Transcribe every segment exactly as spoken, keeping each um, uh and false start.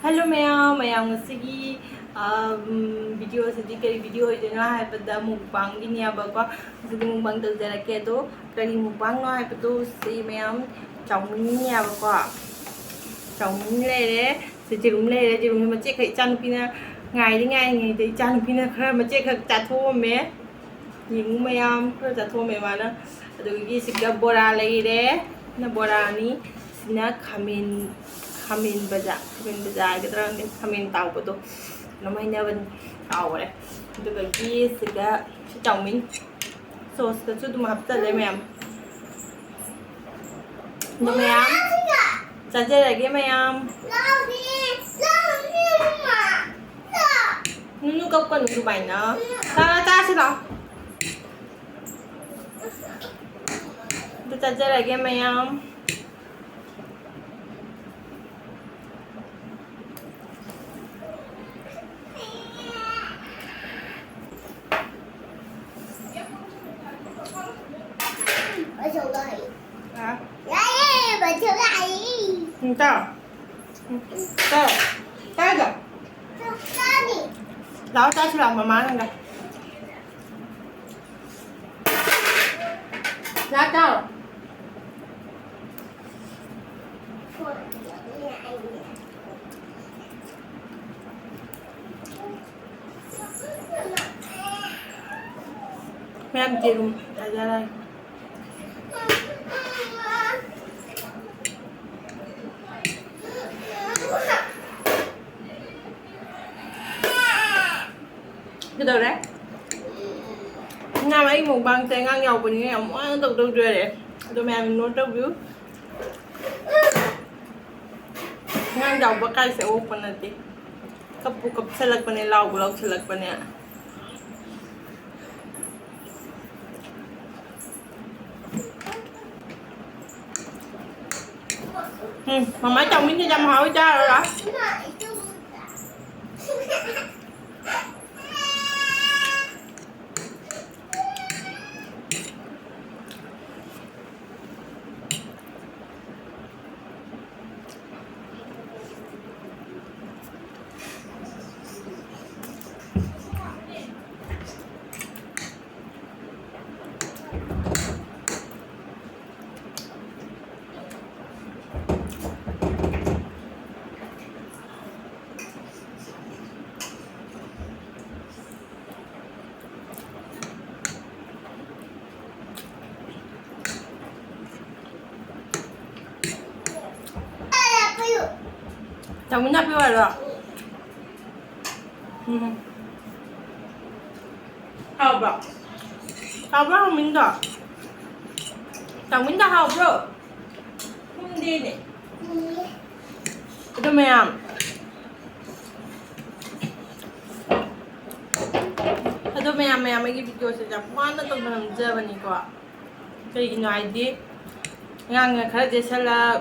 Hello ꯃꯌꯥꯝ, ꯃꯌꯥꯝ ꯉꯁꯤꯒꯤ, ꯑꯝ, video ꯑꯁꯤꯗꯤ ꯀꯔꯤ video ꯑꯣꯏꯗꯣꯏꯅꯣ ꯍꯥꯏꯕꯗ mukbangꯒꯤꯅꯦꯕꯀꯣ꯫ ꯉꯁꯤꯗꯤ mukbang ꯇꯧꯖꯔꯛꯀꯦ꯫ ꯑꯗꯣ ꯀꯔꯤ mukbangꯅꯣ ꯍꯥꯏꯕꯗꯣ ꯁꯤ ꯃꯌꯥꯝ ꯆꯧꯃꯤꯟꯅꯦꯕꯀꯣ꯫ ꯆꯧꯃꯤꯟ ꯂꯩꯔꯦ, ꯁꯤ ꯖꯤꯔꯨꯝ ꯂꯩꯔꯦ꯫ ꯖꯤꯔꯨꯝꯁꯦ ꯃꯆꯦꯠꯈꯛ ꯏꯆꯥꯅꯨꯄꯤꯅ ꯉꯥꯏꯔꯤ ꯉꯥꯏꯔꯤꯉꯩꯗ ꯏꯆꯥꯅꯨꯄꯤꯅ ꯈꯔ ꯃꯆꯦꯠꯈꯛ ꯆꯥꯊꯣꯛꯑꯝꯃꯦ꯫ ꯌꯦꯡꯉꯨ ꯃꯌꯥꯝ, ꯈꯔ ꯆꯥꯊꯣꯛꯑꯝꯃꯦ ꯃꯥꯅ꯫ ꯑꯗꯨꯗꯒꯤ ꯁꯤꯗ ꯕꯣꯔꯥ ꯂꯩꯔꯦ, ꯁꯤꯅ ꯕꯣꯔꯥꯅꯤ, ꯁꯤꯅ ꯈꯥꯃꯦꯟ, ꯈꯥꯃꯦꯟ ꯕꯖꯥ, ꯈꯥꯃꯦꯟ ꯕꯖꯥ ꯍꯥꯏꯒꯗ꯭ꯔꯥ ꯈꯪꯗꯦ, ꯈꯥꯃꯦꯟ ꯇꯥꯎꯕꯗꯣ ꯑꯗꯨꯝ ꯍꯥꯏꯅꯕꯅꯤ, ꯀꯥꯎꯈꯔꯦ꯫ ꯑꯗꯨꯗꯒꯤ ꯁꯤꯗ ꯁꯤ ꯆꯧꯃꯤꯟ, sauceꯀꯁꯨ ꯑꯗꯨꯝ ꯍꯥꯞꯆꯜꯂꯦ ꯃꯌꯥꯝ꯫ ꯑꯗꯨ ꯃꯌꯥꯝ ꯆꯥꯖꯔꯒꯦ ꯃꯌꯥꯝ꯫ ꯅꯨꯅꯨ ꯀꯞꯀꯅꯨ ꯑꯗꯨꯃꯥꯏꯅ꯫ ꯆꯥꯔꯣ, ꯆꯥꯁꯤ ꯂꯥꯛꯑꯣ꯫ ꯑꯗꯨ ꯆꯥꯖꯔꯒꯦ ꯃꯌꯥꯝ꯫ ꯍꯥ? ꯌꯥꯏꯌꯦ, ꯕꯖꯥꯔ ꯂꯥꯛꯑꯦ꯫ ꯎꯝ, ꯆꯥꯎ꯫ ꯎꯝ, ꯆꯥꯎ꯫ ꯆꯥꯒ꯫ ꯆꯥꯅꯤ꯫ ꯂꯥꯛꯑꯣ, ꯆꯥꯁꯤ ꯂꯥꯛꯑꯣ, ꯃꯃꯥ ꯅꯪꯒ꯫ ꯂꯥꯛꯑꯣ, ꯆꯥꯎ꯫ ꯃꯌꯥꯝ ꯌꯦꯔꯨꯝ ꯆꯥꯖꯔꯅꯤ꯫ ꯀꯩꯗꯧꯔꯦ? ꯃꯌꯥꯝ ꯑꯩ mukbangꯁꯦ ꯑꯉꯥꯡ ꯌꯥꯎꯕꯅꯤꯅ ꯌꯥꯝ ꯋꯥꯅ ꯇꯧꯗꯧꯗꯣꯔꯦ꯫ ꯑꯗꯣ ꯃꯌꯥꯝ ignore ꯇꯧꯕꯤꯌꯨ꯫ ꯑꯉꯥꯡ ꯌꯥꯎꯕ ꯀꯥꯏꯁꯦ ꯑꯣꯛꯄ ꯅꯠꯇꯦ꯫ ꯀꯞꯄꯨ ꯀꯞꯁꯜꯂꯛꯄꯅꯦ, ꯂꯥꯎꯕꯨ ꯂꯥꯎꯁꯜꯂꯛꯄꯅꯦ꯫ ꯎꯝ, ꯃꯃꯥ ꯆꯥꯎꯃꯤꯟꯁꯦ ꯌꯥꯝ ꯍꯥꯎꯋꯤ, ꯆꯥꯔꯣ ꯂꯥꯎ꯫ ꯆꯥꯎꯃꯤꯟ ꯍꯥꯞꯄꯤꯌꯨ ꯍꯥꯏꯔꯣ? ꯎꯝ꯫ ꯍꯥꯎꯕ꯭ꯔꯣ? ꯍꯥꯎꯕ꯭ꯔꯣ, ꯍꯥꯎꯃꯤꯟꯗꯣ? ꯆꯥꯎꯃꯤꯟꯗꯣ ꯍꯥꯎꯕ꯭ꯔꯣ? ꯈꯨꯝꯗꯦꯅꯦ꯫ ꯑꯗꯣ ꯃꯌꯥꯝ, ꯑꯗꯣ ꯃꯌꯥꯝ, ꯃꯌꯥꯝ ꯑꯩꯒꯤ videoꯁꯦ ꯌꯥꯝ ꯋꯥꯅ ꯇꯧꯅ ꯅꯝꯖꯕꯅꯤꯀꯣ꯫ ꯀꯩꯒꯤꯅꯣ ꯍꯥꯏꯗꯤ, ꯑꯉꯥꯡꯅ ꯈꯔ ꯆꯦꯁꯜꯂꯛ,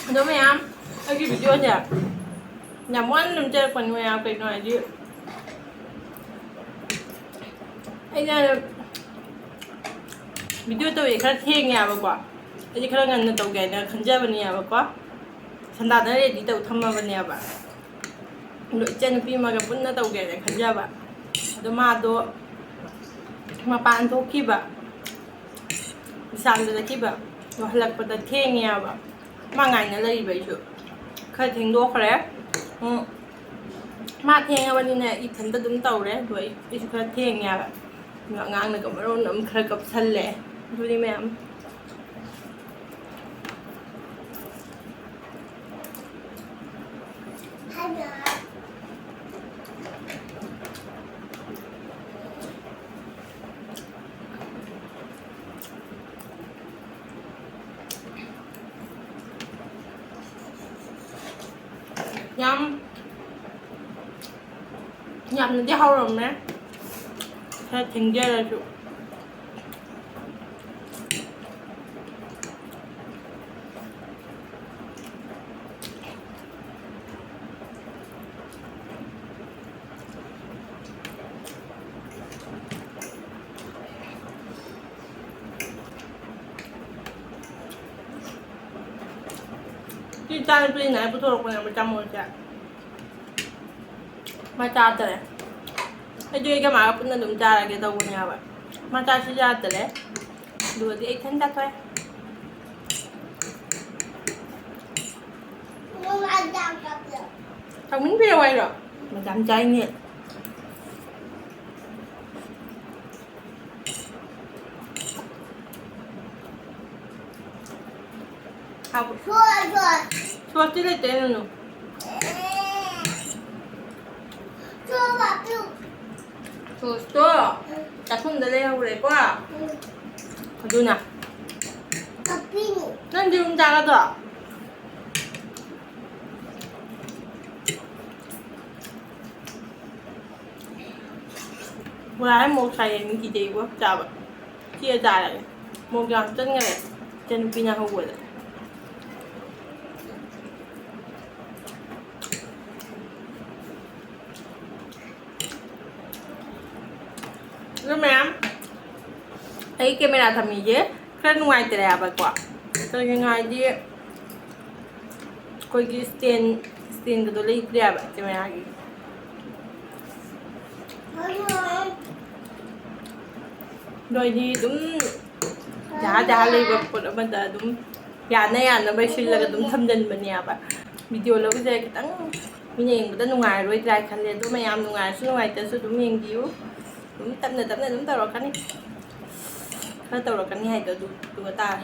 ꯑꯗꯣ ꯃꯌꯥꯝ, ꯑꯩꯒꯤ videoꯁꯦ ꯌꯥꯝ ꯋꯥꯅ ꯑꯗꯨꯝ ꯆꯠꯂꯛꯄꯅꯤ ꯃꯌꯥꯝ꯫ ꯀꯩꯅꯣ ꯍꯥꯏꯗꯤ, ꯑꯩꯅ video ꯇꯧꯔꯤꯁꯦ ꯈꯔ ꯊꯦꯡꯉꯦꯕꯀꯣ꯫ ꯑꯩꯁꯦ ꯈꯔ ꯉꯟꯅ ꯇꯧꯒꯦ ꯍꯥꯏꯅ ꯈꯟꯖꯕꯅꯦꯕꯀꯣ꯫ ꯁꯟꯗꯥꯗ ready ꯇꯧ ꯊꯝꯃꯕꯅꯦꯕ꯫ ꯑꯗꯣ ꯏꯆꯟꯅꯨꯄꯤ ꯑꯃꯒ ꯄꯨꯟꯅ ꯇꯧꯒꯦꯅ ꯈꯟꯖꯕ꯫ ꯑꯗꯣ ꯃꯥꯗꯣ ꯃꯄꯥꯟ ꯊꯣꯛꯈꯤꯕ, ꯕꯤꯁꯥꯜꯗ ꯆꯠꯈꯤꯕ꯫ ꯑꯗꯣ ꯍꯜꯂꯛꯄꯗ ꯊꯦꯡꯉꯦꯕ꯫ ꯃꯥ ꯉꯥꯏꯅ ꯂꯩꯕ ꯑꯩꯁꯨ꯫ ꯈꯔ ꯊꯦꯡꯗꯣꯛꯈ꯭ꯔꯦ꯫ ꯎꯝ꯫ ꯃꯥ ꯊꯦꯡꯉꯕꯅꯤꯅ ꯏꯊꯟꯇ ꯑꯗꯨꯝ ꯇꯧꯔꯦ꯫ ꯑꯗꯣ ꯑꯩ, ꯑꯩꯁꯨ ꯈꯔ ꯊꯦꯡꯉꯦꯕ꯫ ꯑꯗꯣ ꯑꯉꯥꯡꯅꯒ ꯃꯔꯣꯟ ꯑꯃ ꯈꯔ ꯀꯞꯁꯜꯂꯦ꯫ ꯑꯗꯨꯅꯤ ꯃꯌꯥꯝ꯫ ꯌꯥꯝ, ꯌꯥꯝꯅꯗꯤ ꯍꯥꯎꯔꯝꯃꯦ, ꯈꯔ ꯊꯦꯡꯖꯔꯁꯨ꯫ ꯏꯆꯥꯅꯨꯄꯤꯅ ꯑꯩ ꯄꯨꯊꯣꯔꯛꯄꯅꯦꯕ ꯆꯥꯃꯁꯁꯦ꯫ ꯃꯥ ꯆꯥꯗꯔꯦ꯫ ꯑꯩꯗꯤ ꯑꯩꯒ ꯃꯥꯒ ꯄꯨꯟꯅ ꯑꯗꯨꯝ ꯆꯥꯔꯒꯦ ꯇꯧꯕꯅꯦꯕ꯫ ꯃꯥ ꯆꯥꯁꯤ ꯆꯥꯗꯔꯦ꯫ ꯑꯗꯨꯒꯗꯤ ꯑꯩ ꯏꯊꯟ ꯆꯥꯊꯣꯛꯑꯦ꯫ ꯆꯥꯎꯃꯤꯟ ꯄꯤꯔꯛꯑꯣ ꯍꯥꯏꯔꯣ? ꯃꯗꯥꯝ ꯆꯥꯏꯅꯦ꯫ ꯍꯥꯎꯕ꯭ꯔꯣ? ꯁꯣꯏ, ꯁꯣꯏ꯫ ꯁꯣꯁꯇꯤ ꯂꯩꯇꯦ, ꯅꯨꯅꯨ꯫ ꯑꯦ꯫ ꯁꯣꯏ ꯍꯥꯞꯄꯤꯌꯨ꯫ ꯁꯣꯁꯇꯣ ꯆꯥꯛꯈꯨꯝꯗ ꯂꯩꯍꯧꯔꯦꯀꯣ꯫ ꯎꯝ꯫ ꯑꯗꯨꯅ꯫ ꯍꯥꯞꯄꯤꯅꯤ꯫ ꯅꯪꯗꯤ ꯑꯗꯨꯝ ꯆꯥꯒꯗ꯭ꯔꯣ? ꯕꯣꯔꯥ ꯃꯣꯔꯣꯛ ꯁꯥꯏ ꯍꯥꯏꯅ ꯀꯤꯖꯩꯕꯣ ꯆꯥꯕ꯫ ꯁꯤꯒ ꯆꯥꯔꯒꯦ꯫ ꯃꯣꯔꯣꯛ ꯌꯥꯝ ꯆꯟꯈꯔꯦ ꯏꯆꯟꯅꯨꯄꯤꯅ ꯍꯧꯕꯗ꯫ ꯑꯗꯨ ꯃꯌꯥꯝ ꯑꯩ ꯀꯦꯃꯦꯔꯥ ꯊꯝꯃꯤꯁꯦ ꯈꯔ ꯅꯨꯡꯉꯥꯏꯇꯔꯦ ꯍꯥꯏꯕꯀꯣ꯫ ꯀꯩꯒꯤꯅꯣ ꯍꯥꯏꯗꯤ ꯑꯩꯈꯣꯏꯒꯤ stand, standꯒꯗꯣ ꯂꯩꯇ꯭ꯔꯦꯕ ꯀꯦꯃꯦꯔꯥꯒꯤ꯫ ꯅꯣꯏꯗꯤ ꯑꯗꯨꯝ ꯖꯍꯥ ꯖꯍꯥ ꯂꯩꯕ ꯄꯣꯠ ꯑꯃꯗ ꯑꯗꯨꯝ ꯌꯥꯅ ꯌꯥꯅꯕ ꯁꯤꯜꯂꯒ ꯑꯗꯨꯝ ꯊꯝꯖꯤꯟꯕꯅꯦꯕ꯫ Video ꯂꯧꯕꯁꯦ ꯈꯤꯇꯪ ꯃꯤꯅ ꯌꯦꯡꯕꯗ ꯅꯨꯡꯉꯥꯏꯔꯔꯣꯏꯗ꯭ꯔꯥ ꯈꯜꯂꯦ꯫ ꯑꯗꯨ ꯃꯌꯥꯝ ꯅꯨꯡꯉꯥꯏꯔꯁꯨ ꯅꯨꯡꯉꯥꯏꯇ꯭ꯔꯁꯨ ꯑꯗꯨꯝ ꯌꯦꯡꯕꯤꯌꯨ꯫ ꯑꯗꯨꯝ ꯇꯞꯅ ꯇꯞꯅ ꯑꯗꯨꯝ ꯇꯧꯔꯛꯀꯅꯤ꯫ ꯈꯔ ꯇꯧꯔꯛꯀꯅꯤ ꯍꯥꯏꯗꯣ ꯑꯗꯨ, ꯑꯗꯨꯒ ꯇꯥꯔꯦ꯫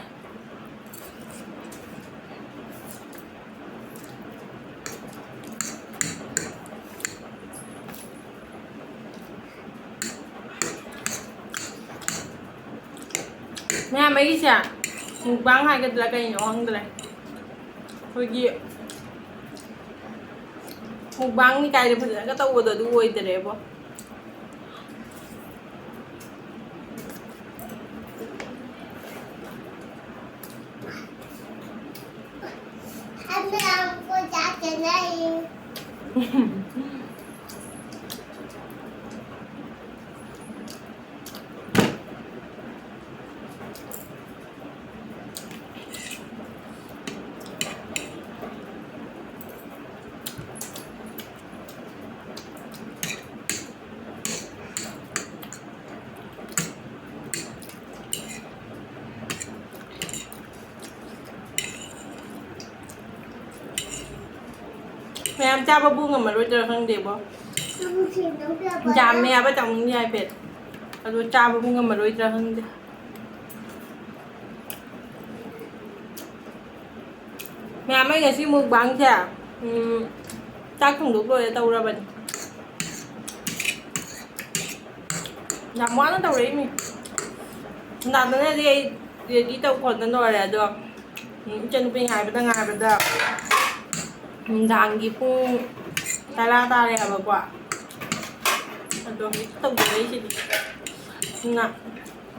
ꯃꯌꯥꯝ ꯑꯩꯒꯤꯁꯦ mukbang ꯍꯥꯏꯒꯗ꯭ꯔꯥ ꯀꯩꯅꯣ ꯈꯪꯗ꯭ꯔꯦ꯫ ꯑꯩꯈꯣꯏꯒꯤ mukbangꯅꯤ ꯀꯥꯏꯅ ꯐꯖꯅꯒ ꯇꯧꯕꯗꯣ ꯑꯗꯨ ꯑꯣꯏꯗꯔꯦꯕꯣ꯫ ꯃꯌꯥꯝ ꯆꯥꯕꯕꯨ ꯉꯝꯃꯔꯣꯏꯗ꯭ꯔꯥ ꯈꯪꯗꯦꯕꯣ꯫ ꯌꯥꯝꯃꯦ ꯍꯥꯏꯕ ꯆꯥꯎꯅꯤꯡꯗꯦ ꯍꯥꯏꯐꯦꯠ꯫ ꯑꯗꯣ ꯆꯥꯕꯕꯨ ꯉꯝꯃꯔꯣꯏꯗ꯭ꯔꯥ ꯈꯪꯗꯦ꯫ ꯃꯌꯥꯝ, ꯑꯩ ꯉꯁꯤ mukbangꯁꯦ, ꯎꯝ, ꯆꯥꯛ ꯊꯣꯡꯗꯣꯛ ꯂꯣꯏꯔꯦ ꯇꯧꯔꯕꯅꯤ꯫ ꯌꯥꯝ ꯋꯥꯅ ꯇꯧꯔꯛꯏꯅꯤ꯫ ꯅꯨꯡꯗꯥꯡꯗꯅꯗꯤ ꯑꯩ ready ꯇꯧ ꯈꯣꯠꯅ ꯂꯣꯏꯔꯦ, ꯑꯗꯣ, ꯎꯝ, ꯏꯆꯟꯅꯨꯄꯤ ꯉꯥꯏꯕꯗ ꯉꯥꯏꯕꯗ ꯅꯨꯡꯗꯥꯡꯒꯤ ꯄꯨꯡ ꯇꯔꯥ ꯇꯥꯔꯦ ꯍꯥꯏꯕꯀꯣ꯫ ꯑꯗꯣ ꯍꯧꯖꯤꯛ ꯇꯧꯖꯔꯛꯏꯁꯤꯗꯤ꯫ ꯑꯗꯨꯅ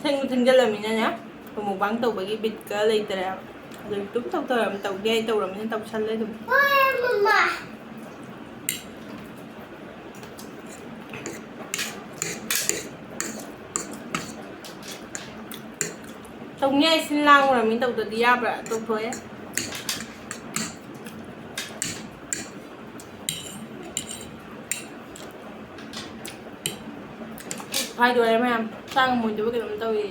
ꯊꯦꯡꯁꯨ ꯊꯦꯡꯖꯤꯜꯂꯃꯤꯅꯅꯦ, mukbang ꯇꯧꯕꯒꯤ ꯕꯤꯠꯀ ꯂꯩꯇ꯭ꯔꯦ꯫ ꯑꯗꯨ ꯑꯗꯨꯝ ꯇꯧ ꯇꯧꯔꯝ-, ꯇꯧꯒꯦ ꯍꯥꯏ ꯇꯧꯔꯝꯅꯤꯅ ꯇꯧꯁꯜꯂꯦ ꯑꯗꯨꯝ꯫ ꯍꯣꯏ, ꯃꯃꯥ꯫ ꯇꯧꯅꯤ ꯍꯥꯏ ꯁꯤꯟ ꯂꯥꯡꯉꯨꯔꯝꯅꯤ, ꯇꯧꯗꯗꯤ ꯌꯥꯕ꯭ꯔꯥ? ꯇꯧꯊꯣꯛꯑꯦ꯫ ꯍꯥꯏꯗꯣꯔꯦ ꯃꯌꯥꯝ, ꯆꯥ ꯉꯝꯃꯣꯏꯗꯕ ꯀꯩꯅꯣꯝ ꯇꯧꯋꯦ꯫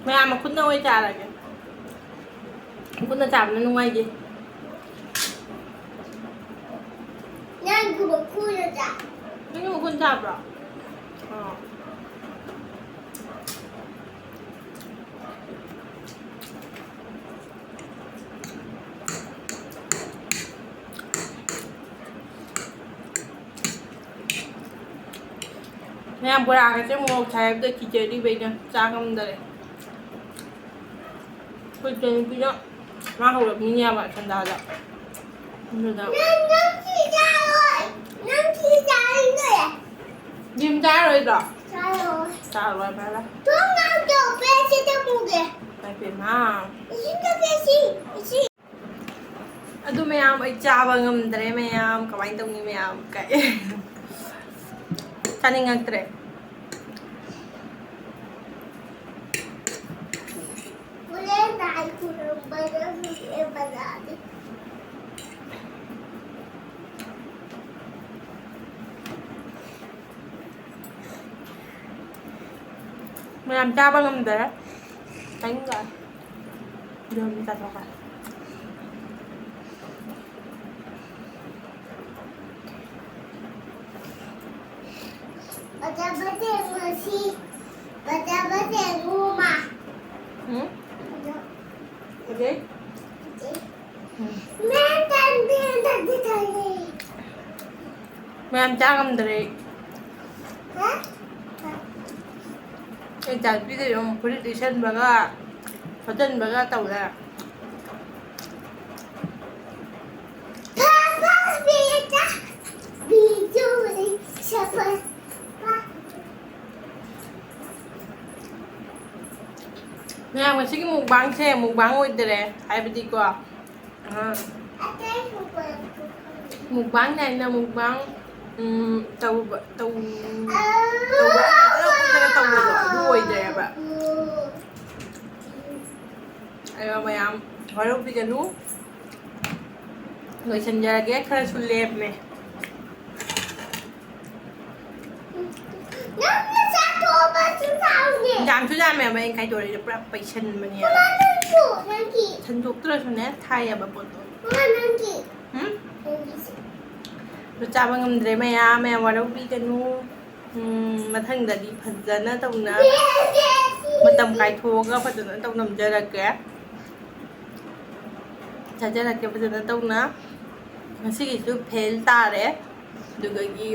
ꯃꯌꯥꯝ ꯃꯈꯨꯠꯅ ꯑꯣꯏ ꯆꯥꯔꯒꯦ꯫ ꯃꯈꯨꯠꯅ ꯆꯥꯕꯅ ꯅꯨꯡꯉꯥꯏꯖꯩ꯫ ꯅꯪꯒꯤ ꯃꯈꯨꯠꯅ ꯆꯥ-, ꯅꯪꯒꯤ ꯃꯈꯨꯠꯅ ꯆꯥꯕ꯭ꯔꯣ? ꯑꯥ꯫ ꯃꯌꯥꯝ ꯕꯣꯔꯥꯒꯁꯦ ꯃꯣꯔꯣꯛ ꯁꯥꯏ ꯍꯥꯏꯕꯗ ꯀꯤꯖꯔꯤꯕ ꯑꯩꯅ ꯆꯥ ꯉꯝꯗꯔꯦ꯫ ꯑꯩꯈꯣꯏ ꯏꯆꯟꯅꯨꯄꯤꯅ ꯃꯥ ꯍꯧꯔꯛꯅꯤꯡꯉꯦꯕ ꯁꯟꯗꯥꯗ꯫ ꯑꯗꯨꯗ ꯅꯪ, ꯅꯪ ꯁꯤ ꯆꯥꯔꯣꯏ꯫ ꯅꯪ ꯁꯤ ꯆꯥꯔꯣꯏ꯫ ꯌꯦꯔꯨꯝ ꯆꯥꯔꯣꯏꯗ꯭ꯔꯣ? ꯆꯥꯔꯣꯏ꯫ ꯆꯥꯔꯣꯏ, ꯐꯔꯦ꯫ ꯊꯣꯡ ꯉꯥꯛꯇ ꯄꯦꯁꯤ ꯇꯧꯒꯦ꯫ ꯏꯃꯥꯏ ꯄꯦꯝꯃ꯫ ꯏꯁꯤꯡ ꯊꯛꯀꯦ, ꯏꯁꯤꯡ, ꯏꯁꯤꯡ꯫ ꯑꯗꯨ ꯃꯌꯥꯝ ꯑꯩ ꯆꯥꯕ ꯉꯝꯗ꯭ꯔꯦ ꯃꯌꯥꯝ꯫ ꯀꯃꯥꯏꯅ ꯇꯧꯅꯤ ꯃꯌꯥꯝ? ꯀꯩ ꯆꯥꯅꯤꯡꯉꯛꯇ꯭ꯔꯦ꯫ ꯍꯣꯔꯦꯟ ꯂꯥꯏ ꯈꯨꯔꯨꯝꯕꯗ ꯍꯦꯛꯑꯦ ꯕꯖꯥꯔꯗꯩ꯫ ꯃꯌꯥꯝ ꯆꯥꯕ ꯉꯝꯗꯔꯦ꯫ ꯆꯥꯅꯤꯡꯗꯔꯦ꯫ ꯑꯗꯨꯝ ꯆꯥꯊꯣꯛꯈ꯭ꯔꯦ꯫ ꯐꯖꯕ ꯊꯦꯡꯅꯁꯤ꯫ ꯐꯖꯕ ꯊꯦꯡꯉꯨꯃ꯫ ꯎꯝ? ꯐꯖꯩ? ꯐꯖꯩ? ꯎꯝ꯫ ꯃꯌꯥꯝ ꯆꯥ ꯉꯝꯗ꯭ꯔꯦ ꯑꯩ꯫ ꯍꯥ? ꯑꯩ ꯆꯥꯛꯄꯤꯗ ꯌꯦꯡꯉꯨ, ꯐꯨꯔꯤꯠ ꯂꯤꯠꯁꯟꯕꯒ, ꯈꯣꯠꯆꯟꯕꯒ ꯇꯧꯔꯦ꯫ ꯃꯌꯥꯝ, ꯉꯁꯤꯒꯤ ꯃꯨꯛꯕꯥꯡꯁꯦ ꯃꯨꯛꯕꯥꯡ ꯑꯣꯏꯗꯔꯦ, ꯍꯥꯏꯕꯗꯤꯀꯣ, ꯑ, ꯃꯨꯛꯕꯥꯡ ꯅꯥꯏꯅ ꯃꯨꯛꯕꯥꯡ, ꯎꯝ, ꯇꯧꯕ, ꯇꯧ-, ꯇꯧꯕ, ꯐꯖꯅ ꯎꯠꯂꯒ ꯇꯧꯕꯗꯣ ꯑꯗꯨ ꯑꯣꯏꯗ꯭ꯔꯦꯕ꯫ ꯑꯗꯣ ꯃꯌꯥꯝ ꯋꯥꯔꯧꯕꯤꯒꯅꯨ꯫ ꯂꯣꯏꯁꯤꯟꯖꯔꯒꯦ, ꯈꯔꯁꯨ ꯂꯦꯝꯃꯦ꯫ ꯅꯪꯅ ꯆꯥꯊꯣꯛꯑꯕꯁꯨ ꯊꯥꯎꯅꯦ꯫ ꯌꯥꯝꯁꯨ ꯌꯥꯝꯃꯦꯕ ꯑꯩꯅ ꯈꯥꯏꯗꯣꯔꯛꯏꯗꯣ, ꯄꯨꯔꯥ ꯄꯩꯁꯟꯕꯅꯦꯕ꯫ ꯃꯃꯥ, ꯅꯪꯁꯨ, ꯅꯪꯒꯤ꯫ ꯁꯟꯗꯣꯛꯇ꯭ꯔꯁꯨꯅꯦ, ꯊꯥꯏꯌꯦꯕ ꯄꯣꯠꯇꯣ꯫ ꯃꯃꯥ, ꯅꯪꯒꯤ꯫ ꯍꯨꯝ? ꯅꯪꯒꯤꯁꯦ꯫ ꯑꯗꯨ ꯆꯥꯕ ꯉꯝꯗ꯭ꯔꯦ ꯃꯌꯥꯝ, ꯃꯌꯥꯝ ꯋꯥꯔꯧꯕꯤꯒꯅꯨ꯫ ꯎꯝ, ꯃꯊꯪꯗꯗꯤ ꯐꯖꯅ ꯇꯧꯅ, ꯃꯇꯝ ꯀꯥꯏꯊꯣꯛꯑꯒ ꯐꯖꯅ ꯇꯧ ꯅꯝꯖꯔꯛꯀꯦ꯫ ꯆꯥꯖꯔꯛꯀꯦ ꯐꯖꯅ ꯇꯧꯅ꯫ ꯉꯁꯤꯒꯤꯁꯨ ꯐꯦꯜ ꯇꯥꯔꯦ꯫ ꯑꯗꯨꯗꯒꯤ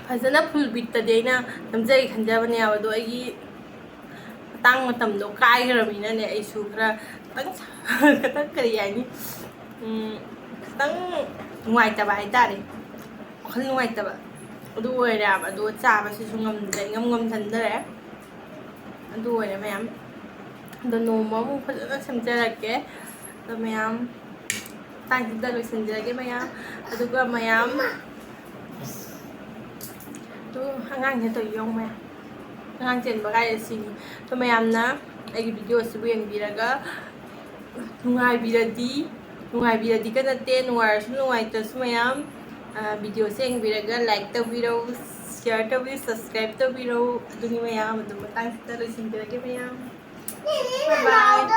ꯐꯖꯅ ꯐꯨꯜ ꯕꯤꯠꯇꯗꯤ ꯑꯩꯅ ꯅꯝꯖꯒꯦ ꯈꯟꯖꯕꯅꯦꯕ, ꯑꯗꯣ ꯑꯩꯒꯤ ꯃꯇꯥꯡ ꯃꯇꯝꯗꯣ ꯀꯥꯏꯈ꯭ꯔꯕꯅꯤꯅꯅꯦ, ꯑꯩꯁꯨ ꯈꯔ ꯈꯤꯇꯪ, ꯈꯤꯇꯪ ꯀꯔꯤ ꯍꯥꯏꯅꯤ, ꯎꯝ, ꯈꯤꯇꯪ ꯅꯨꯡꯉꯥꯏꯇꯕ ꯍꯥꯏꯇꯥꯔꯦ, ꯋꯥꯈꯜ ꯅꯨꯡꯉꯥꯏꯇꯕ ꯑꯗꯨ ꯑꯣꯏꯔꯦꯕ꯫ ꯑꯗꯣ ꯆꯥꯕꯁꯤꯁꯨ ꯉꯝꯗ꯭ꯔꯦ, ꯏꯉꯝ ꯉꯝꯁꯟꯗꯔꯦ꯫ ꯑꯗꯨ ꯑꯣꯏꯔꯦ ꯃꯌꯥꯝ, ꯑꯗꯣ ꯅꯣꯡꯃ ꯑꯃꯨꯛ ꯐꯖꯅ ꯁꯦꯝꯖꯔꯛꯀꯦ꯫ ꯑꯗꯣ ꯃꯌꯥꯝ, ꯃꯇꯥꯡꯁꯤꯗ ꯂꯣꯏꯁꯤꯟꯖꯔꯒꯦ ꯃꯌꯥꯝ꯫ ꯑꯗꯨꯒ ꯃꯌꯥꯝ, ꯑꯗꯨ ꯑꯉꯥꯡꯁꯦ ꯇꯧꯔꯤ ꯌꯦꯡꯉꯨ ꯃꯌꯥꯝ, ꯑꯉꯥꯡ ꯆꯦꯟꯕ ꯀꯥꯏꯁꯦ ꯁꯤꯅꯤ꯫ ꯑꯗꯣ ꯃꯌꯥꯝꯅ ꯑꯩꯒꯤ ꯚꯤꯗꯤꯑꯣꯁꯤꯕꯨ ꯌꯦꯡꯕꯤꯔꯒ ꯅꯨꯡꯉꯥꯏꯕꯤꯔꯗꯤ, ꯅꯨꯡꯉꯥꯏꯕꯤꯔꯗꯤꯒ ꯅꯠꯇꯦ, ꯅꯨꯡꯉꯥꯏꯔꯁꯨ ꯅꯨꯡꯉꯥꯏꯇ꯭ꯔꯁꯨ ꯃꯌꯥꯝ, ꯑ, ꯚꯤꯗꯤꯑꯣꯁꯦ ꯌꯦꯡꯕꯤꯔꯒ like ꯇꯧꯕꯤꯔꯧ, share ꯇꯧꯕꯤꯔꯧ, subscribe ꯇꯧꯕꯤꯔꯧ꯫ ꯑꯗꯨꯅꯤ ꯃꯌꯥꯝ, ꯑꯗꯨꯝ ꯃꯇꯥꯡꯁꯤꯗ ꯂꯣꯏꯁꯤꯟꯖꯔꯒꯦ ꯃꯌꯥꯝ꯫ Bye bye.